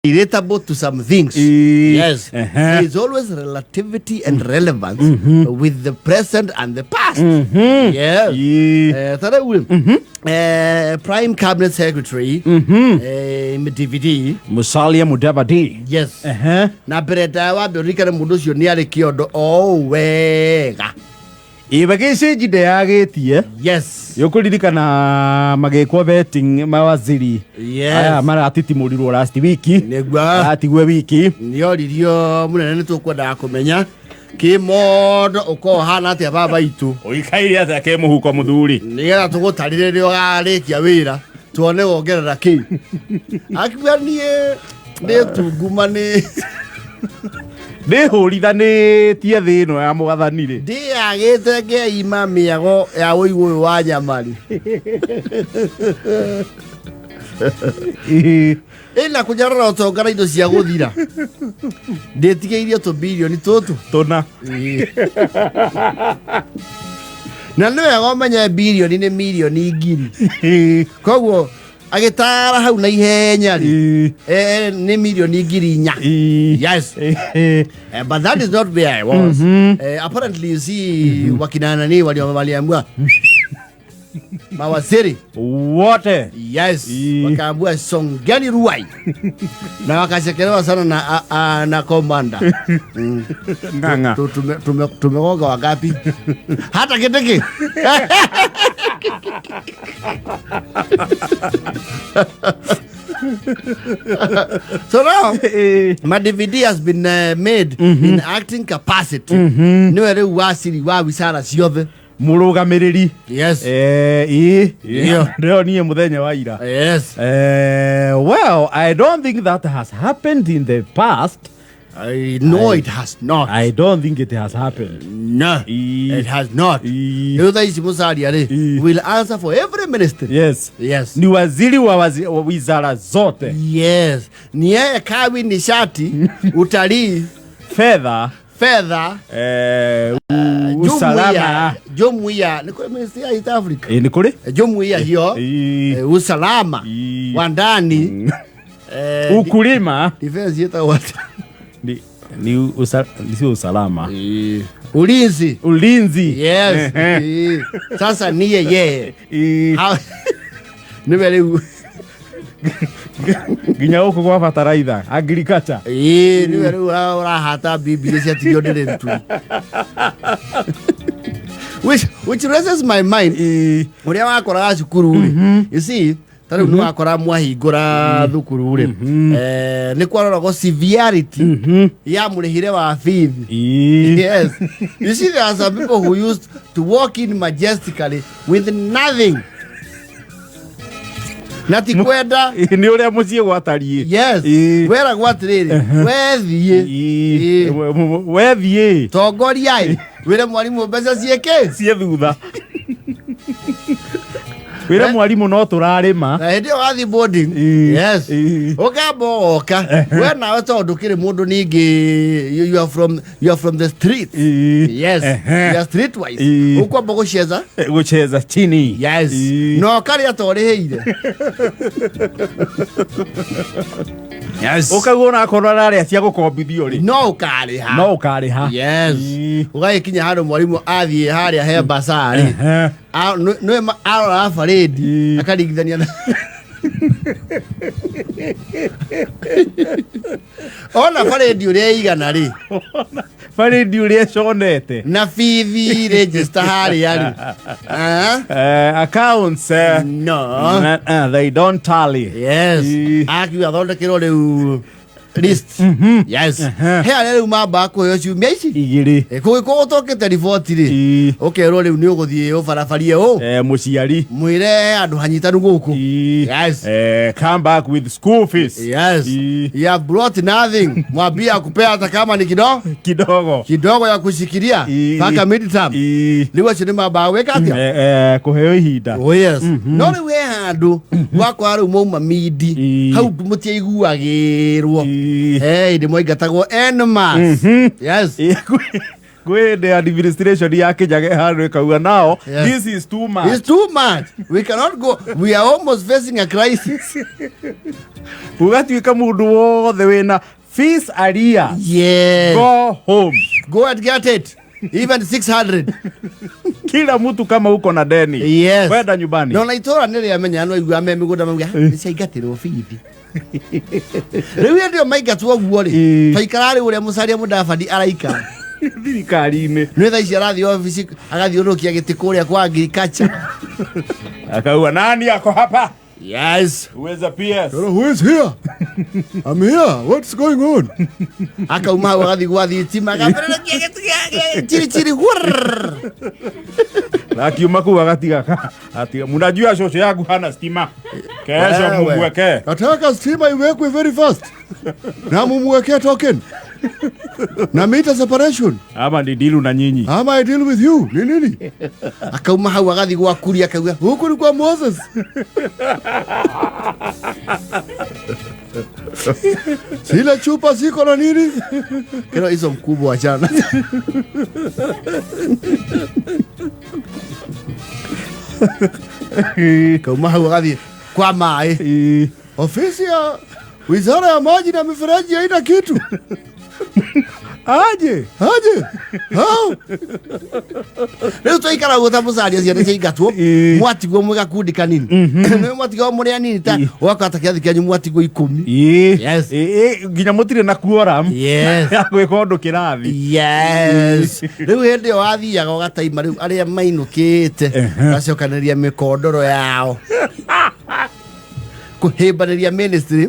Relatable to some things. Yes. There is always relativity and relevance with the present and the past. Yes. Ta rĩu rĩ, Prime Cabinet Secretary DVD. Musalia Mudavadi. Yes. Na mbere ndaya wambe ũririkane mũndũ ũcio nĩ arĩ kĩondo o ũũ wega. Iwe gĩcĩnji ndeyagĩtie. Yũkũririkana magĩkwo vetting mawaziri aya maratitimũrirwo last week. Nĩguo. Aratigwe wiki. Nĩoririo mũnene nĩ tũkwendaga kũmenya kĩmondo ũkorwo ũhana atĩa baba itũ. Ũikaire atĩa kĩ mũhuko mũthuri? Nĩgetha tũgũtarĩre rĩrĩa ũgarĩkia wĩra tuone wongerera kĩ. Akiuga niĩ ndĩ tunguma nĩ Ndĩhũrithanĩtie thĩ ĩno ya mwathani rĩ. Ndĩyagĩte ngeima mĩago ya ũigũ ũyũ wa nyama-rĩ. Ĩna kũnyarara ũtonga na indo cia gũthira. Ndĩtigĩirio tũbirioni tũtũ. Tũna. Na nĩ wega ũmenye birioni nĩ mirioni ngiri. Koguo agĩtara hau na ihenya rĩ nĩ mirioni 4,000. Yes. But that is not where I was. Apparently you see wakina nani waliambiwa mawaziri wote. Yes. Wakaambiwa songeni Ruai na wakachekelewa sana na, a, a, na komanda. Ng'ang'a. Tumegonga wangapi? Hata Kindiki. So now my DVD has been made in acting capacity. Niwe rĩu waciri wa wizara ciothe. Mũrũgamĩrĩri. Yes. Ĩ Iyo. ndĩronire mũthenya wa ira. Yes. Well, I don't think that has happened in the past. I know it has not. I don't think it has happened. No, it has not. Rĩu thaa ici Musalia rĩ will answer for every ministry. Yes. Yes. Ni waziri wa wizara zote. Yes. Ni yeye kawi, nishati, utalii, fedha, fedha, usalama. Jumuiya nĩ kũrĩ ministry ya East Africa. Nĩ kũrĩ? Jumuiya hiyo, usalama wa ndani, ukulima, defense yetagwo atĩa? Ni sio usalama. Ulinzi. Ulinzi. Yes. Sasa ni yeye. Niwe rĩu. Nginya gũkũ gwa bataraitha agriculture. Ĩĩ, niwe rĩu ũrahata mbimbi iria ciatigio ndĩrĩ mtu. Which raises my mind. Ũrĩa wakoraga cukuru rĩ. You see, ta rĩu nĩ wakora mwahingũra thukuru rĩ. Nĩ kwaroragwo severity ya mũrĩhĩre wa bithi. Yes. You see, there are some people who used to walk in majestically with nothing. Na ti kwenda. Nĩ ũrĩa mũciĩ gwatariĩ. Yes. Weragwo atĩrĩrĩ, wethiĩ. Wethiĩ. Tongoria-ĩ. Wĩre mwarimũ mbeca ciĩkĩ? Ciĩ thutha. Wĩre mwarimũ no tũrarĩma. Na hĩndĩ ĩyo wathiĩ boarding. Yes. Ũkamba ũgoka. We nawe tondũ ndũkĩrĩ mũndũ ningĩ, you are from the street. Yes. You are streetwise. Ũkwamba gũceza? Gũcheza chini. Yes. Na ũkarĩa ta ũrĩhĩire. Yes. Ũkaigua onakorwo ararĩa cia gũkombithio rĩ. No ũkarĩha. No ũkarĩha. Yes. Ũgagĩkinya handũ mwarimũ athiĩ harĩa he baca rĩ. Nĩwe arora barĩndi akaringithania na ona barĩndi ũrĩa ĩigana rĩ. Barĩndi ũrĩa ĩconete. Na bithi register harĩa rĩ. Accounts, No. They don't tally. Yes. Akiuga athondekerwo rĩu list. Yes. He arĩa rĩu mambaga kũheo ciumia ici igĩrĩ. Kũgĩkorwo ũtokĩte riboti rĩ, ũkerwo rĩu nĩ ũgũthiĩ ũbarabarie ũ Mũciari mwĩre handũ hanyitanu gũkũ. Yes. Come back with school fees. Yes. You have brought nothing. Mwambie akupea hata kama ni kidogo kidogo kidogo ya kushikilia mpaka midterm. Rĩu acio nĩ mambaga gwĩka atĩa? Kũheo ihinda. Oh yes. No rĩu he handũ wakora rĩu mauma mindi hau mũtiaiguagĩrwo. Hey, ndĩ mwaingatagwo en masse. Yes. Kwĩ hĩndĩ administration ya Kĩnyaga ĩhandũ ĩkauga nao, Yes. this is too much. It's too much. We cannot go. We are almost facing a crisis. Gũgatuĩka mũndũ wothe wĩna fees arrears, Yes. go home. Go and get it. Even 600. Kila mtu kama uko na deni, Yes. kwenda nyumbani. No na itũra nĩ rĩamenya no igua me mĩgũnda mauga nĩ ciaingatĩrwo bithi. Rĩu hĩndĩ ĩyo maingatwo ũguo rĩ, Ĩĩ. twaikara rĩu ũrĩa Musalia Mudavadi araikara. Thirikari-inĩ. Nĩ thaa ici arathiĩ obici agathiũrũrũkia gĩtĩ kũrĩa kwa agriculture. Akauga nani ako hapa? Yes. Who is the PS? Who is here? I'm here. What's going on? Akauma hau agathiĩ gwa thitima akambĩrĩria gĩtĩ chiri chiri hurr. Na akiuma kuu agatiga atiga mnajua shosho yangu hana stima. Kesho Wewe. mumwekee. Nataka stima iwekwe very fast. Na mumwekee token. Na meter separation. Ama ni dilu na nyinyi. Ama I deal with you. Ni nini? Akauma hau agathiĩ gwa Kuria akauga huku ni kwa Moses. Zile chupa ziko na nini? Kero hizo mkubwa achana. Kauma hau agathiĩ kwa maĩ. Ĩĩ. Ofisi ya Wizara ya Maji na Mifereji haina kitu. Aje. Aje. Hau. Rĩu twaikara ũguo ta mũcaria ciana ciaingatwo Ĩĩ. mwatigwo mwĩ gakundi kanini nĩ mwatigwo mũrĩ anini ta ũgakora ta kĩrathi kĩanyu mwatigwo 10. Ĩĩ. Yes. Ĩĩ, nginya mũtirĩ na quorum Yes. ya gwĩka ũndũ kĩrathi. Yes. Rĩu hĩndĩ ĩyo wathiaga ũgataima rĩu arĩa mainũkĩte gacokanĩria mĩkondoro yao kũhĩmbanĩria ministry.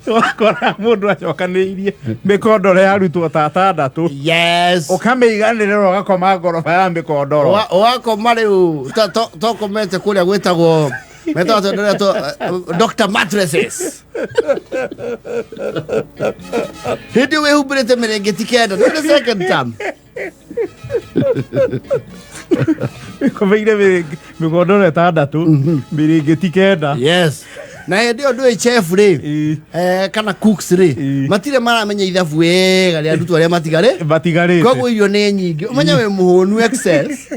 Wakora mũndũ acokanĩirie mĩkondoro ya arutwo ta atandatũ. Yes. Ũkamĩiganĩrĩra ũgakoma ngoroba ya mĩkondoro. Ũgakoma rĩu tokomete kũrĩa gwĩtagwo metagwo Dr. Mattresses. Hĩndĩ ĩyo wĩhumbĩrĩte mĩrĩngĩti 9 nĩ second term. Komeire mĩkondoro 6 mĩrĩngĩti 9. Yes. Na hĩndĩ ĩyo ndũĩ chef rĩ, Ĩĩ. kana cooks rĩ, Ĩĩ. matirĩ maramenya ithabu wega rĩa arutwo arĩa matigarĩ Matigarĩte. koguo irio nĩ nyingĩ ũmenye wĩ mũhũnu excess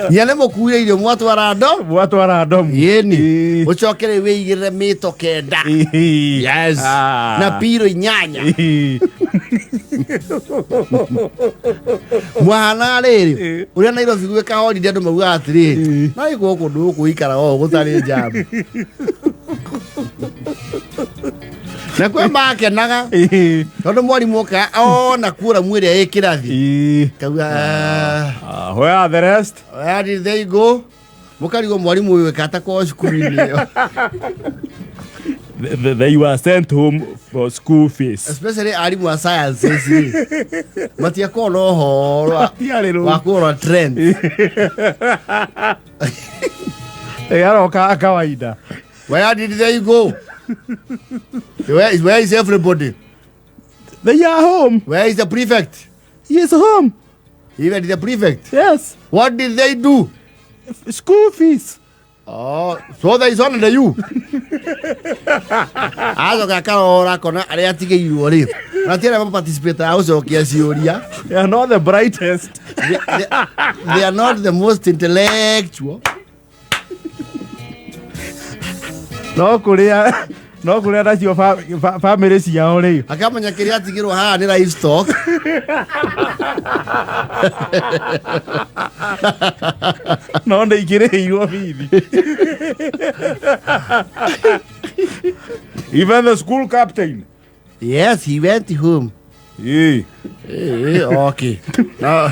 nginya nĩ mũkuire irio mwatwara ndo Mwatwara ndomu. yĩni Ĩĩ. ũcoke rĩu wĩigĩrĩre mĩto 9. Ĩĩ. Yes. Ah. Na piro 8. Ĩĩ. Mwahana rĩrĩ Ĩĩ. ũrĩa Nairobi gwĩka holiday andũ maugaga atĩrĩrĩ Ĩĩ. no ĩkorwo kũndũ gũkũ ikaraga ũũ gũtarĩ njamu na kwĩ makenaga Ĩĩ. tondũ mwarimũ oka ona kuora ĩrĩa ĩ kĩrathi Ĩĩ. kauga Ah, where are the rest? Where did they go? Mũkarigwo mwarimũ ũyũ ĩka kwao cukuru-inĩ ĩyo. They were sent home for school fees. Especially arimũ a sciences rĩ matiakorwo na ũhoro Matiarĩ rũĩ. wa kũrora trend. Aroka kawaida. Where did they go? Where is everybody? They are home. Where is the prefect? He is home. Even the prefect. Yes. What did they do? School fees. Oh, so there is only you. Acoka akarora akona arĩa atigĩirwo rĩ na ti arĩa maparticipate gũcokia ciũria. They are not the brightest. They are not the most intellectual. No kũrĩa no kũrĩa nacio family ciao rĩ. Akamenya kĩrĩa atigĩrwo haha nĩ livestock. No nĩ ikĩrĩhĩirwo bithi. Even the school captain. Yes, he went home. Ĩĩ. Okay. Na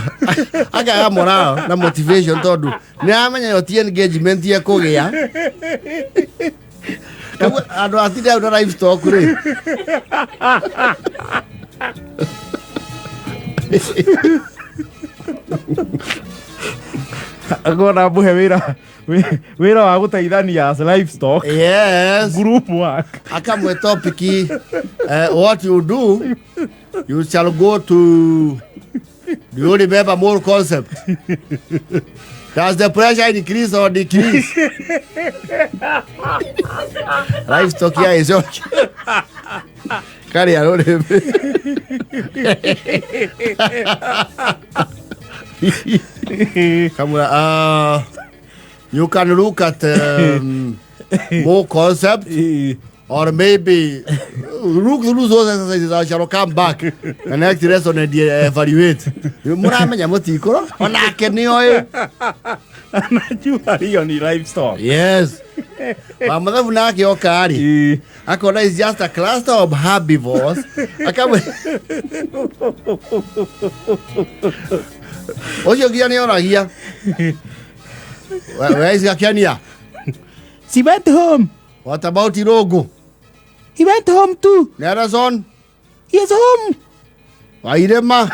akaga morale na motivation tondũ nĩ aramenya ĩyo ti engagement ekũgĩa. Koguo andũ atinda hau na livestock rĩ. Akona mũhe wĩra wĩra wa gũteithania as livestock. Yes. Group work. Akamwe topic what you do, you shall go to. Do you remember more concept? Does the pressure increase or decrease? Livestock here is okay. Karĩa rũrĩmĩ. Kamwĩra, "You can look at more concept or maybe look through those exercises. I shall come back the next lesson and evaluate." Mũramenya mũtikũro onake nĩoĩ. Anajua hiyo ni livestock. Yes, wa mathabu nake oka rĩ, akona is just a cluster of herbivores. Akamwe ũcio nginya nĩ oragia, "Where is Gakenia?" She went home. "What about Irungu?" He went home too. "Nelson?" He is home. Wairĩma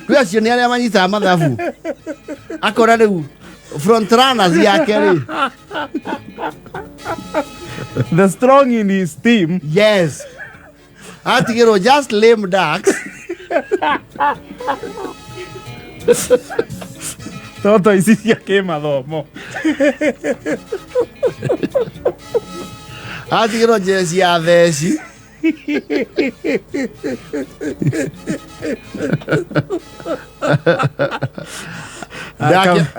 rĩu acio nĩ arĩa manyitaga mathabu, akona rĩu front runners yake rĩ. The strong in his team. Yes, atigĩrwo just lame ducks. Toto ici cia kĩmathomo. Atigĩrwo jeci ya theci.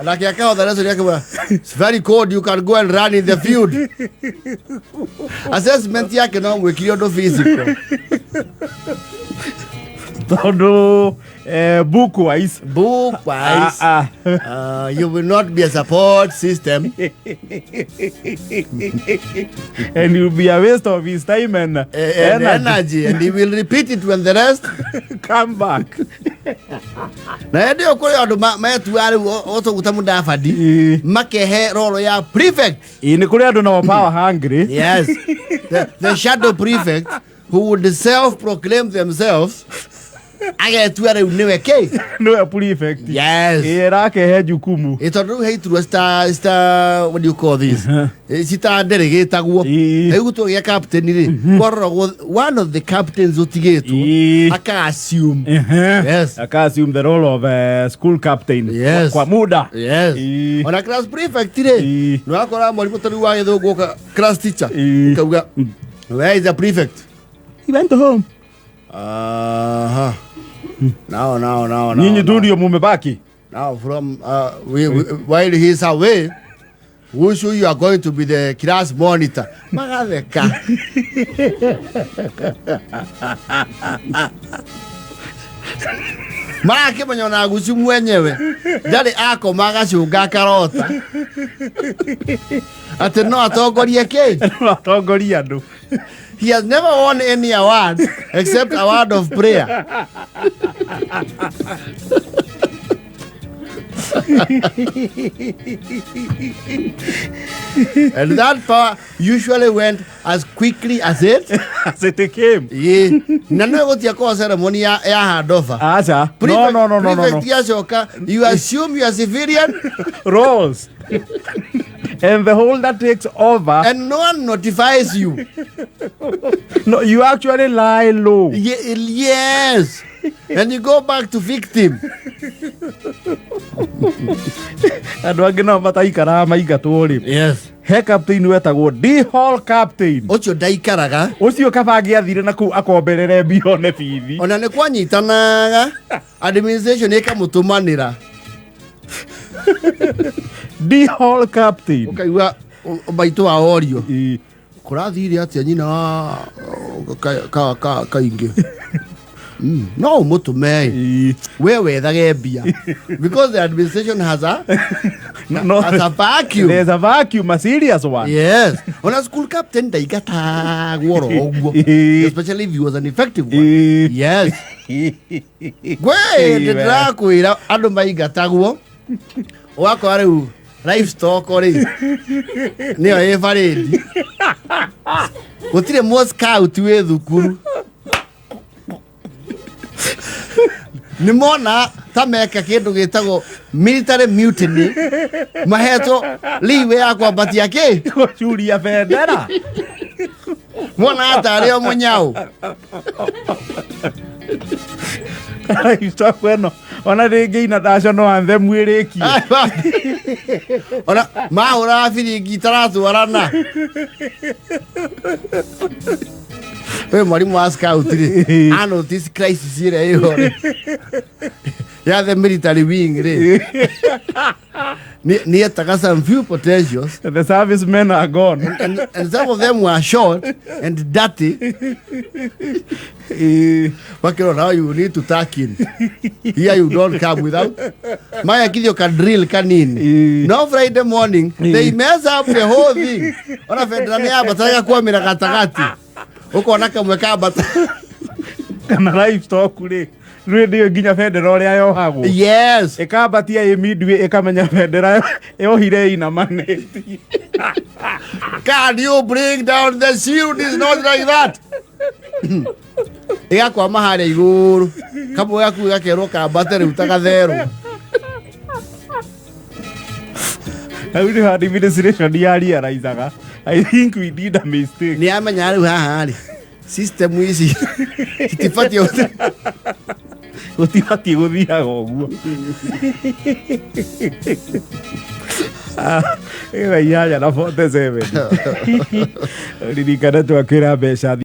Nake akahotha lesson yake bwana, "It's very cold, you can go and run in the field." Assessment yake no mwĩkire ũndũ physical. Tondũ book wise. Book wise, Ah, ah. you will not be a support system. And it will be a waste of his time and and energy, and he will repeat it when the rest come back. Na hĩndĩ ĩyo kũrĩ andũ metua rĩu ũtũguta mũdabadi, makehe role ya prefect. Ĩ, nĩ kũrĩ andũ nao power hungry. Yes, the shadow prefect who would self proclaim themselves, agetua rĩu nĩwe kĩ. Nĩwe prefect. Yes. Ĩ, rakehe jukumu. Ĩ, tondũ rĩu he iturwa cita, what do you call this? Cita nderegĩtagwo. Rĩu gũtua gĩa captain rĩ, kwaroragwo one of the captains ũtigĩtwo, aka assume. Yes. Aka assume the role of school captain kwa muda. Yes. Ona class prefect rĩ, nĩ wakora mwarimũ tarĩu wa gĩthũngũ oka, class teacher, ukauga, "Where is the prefect?" He went home. Aha. Now, now, now, now. Nyinyi tu Now. ndio mumebaki. Now, from while he's away, who sure you are going to be the class monitor? Magatheka. Marakĩmenya ona gucu mwenyewe ndarĩ akoma agacũnga akarota atĩ no atongorie kĩ. No atongoria andũ. He has never won any award except award of prayer. And that power usually went as quickly as it As it came. Yeah. Na no gũtia kwa ceremony ya handover. Acha. No, no, no, no, no, no. Prefect yacoka, you assume you are civilian Roles. And the holder takes over. And no one notifies you. No, you actually lie low. Yes. And you go back to victim. Andũ angĩ nao mataikaraga maingatwo rĩ. Yes. He captain wetagwo D hall captain. Ũcio ndaikaraga. Ũcio kaba angĩathire na kũu akomberere mbia one bithi. Ona nĩ kwanyitanaga administration ĩkamũtũmanĩra. D hall captain. Ũkaigua maitũ wa orio, "Kũrathire atĩa nyina wa kaingĩ?" No ũmũtũme we wethage mbia because the administration has a No, has a vacuum. There's a vacuum, a serious one. Yes, ona school captain ndaigatagwo oro ũguo, especially if he was an effective one. Yes, gwe ndĩrakwĩra andũ maingatagwo ũgakora rĩu livestock rĩ nĩyo ĩ barĩndi, gũtirĩ mũ scout wĩ thukuru, nĩ mona ta meka kĩndũ gĩtagwo military mutiny, mahetwo leeway ya kwambatia kĩ. Gũcuria bendera. Mona atarĩ o mũnyau. Livestock ĩno ona rĩngĩ national anthem ĩrĩkie. Ona mahũraga biringi itaratwarana. We mwarimu wa scout rĩ, a notice crisis ĩrĩa ĩho rĩ ya the military wing rĩ, nĩ etaga some few potentials. The servicemen are gone. And some of them were short and dirty. Makĩrwo, now you need to tuck in here, you don't come without magekithio ka drill kanini. No Friday morning they mess up the whole thing. Ona bendera nĩ yambataga kwamĩra gatagatĩ, ũkona kamwe kambata. Kana livestock rĩ, rĩ ndĩyo nginya bendera ũrĩa yohagwo. Ĩkambatia ĩ midway, ĩkamenya bendera yohire inamanĩti. Can you bring down the shield? Is not like that. Ĩgakwama harĩa igũrũ, kamwe gaku gakerwo kambate rĩu ta gatherũ. Hau nĩho administration ya realizaga, I think we did a mistake. Nĩ amenya rĩu haha rĩ, system ici citibatiĩ Gũtibatiĩ gũthiaga ũguo. Ah, ĩyo 8:47, ririkana twakwĩra mbeca.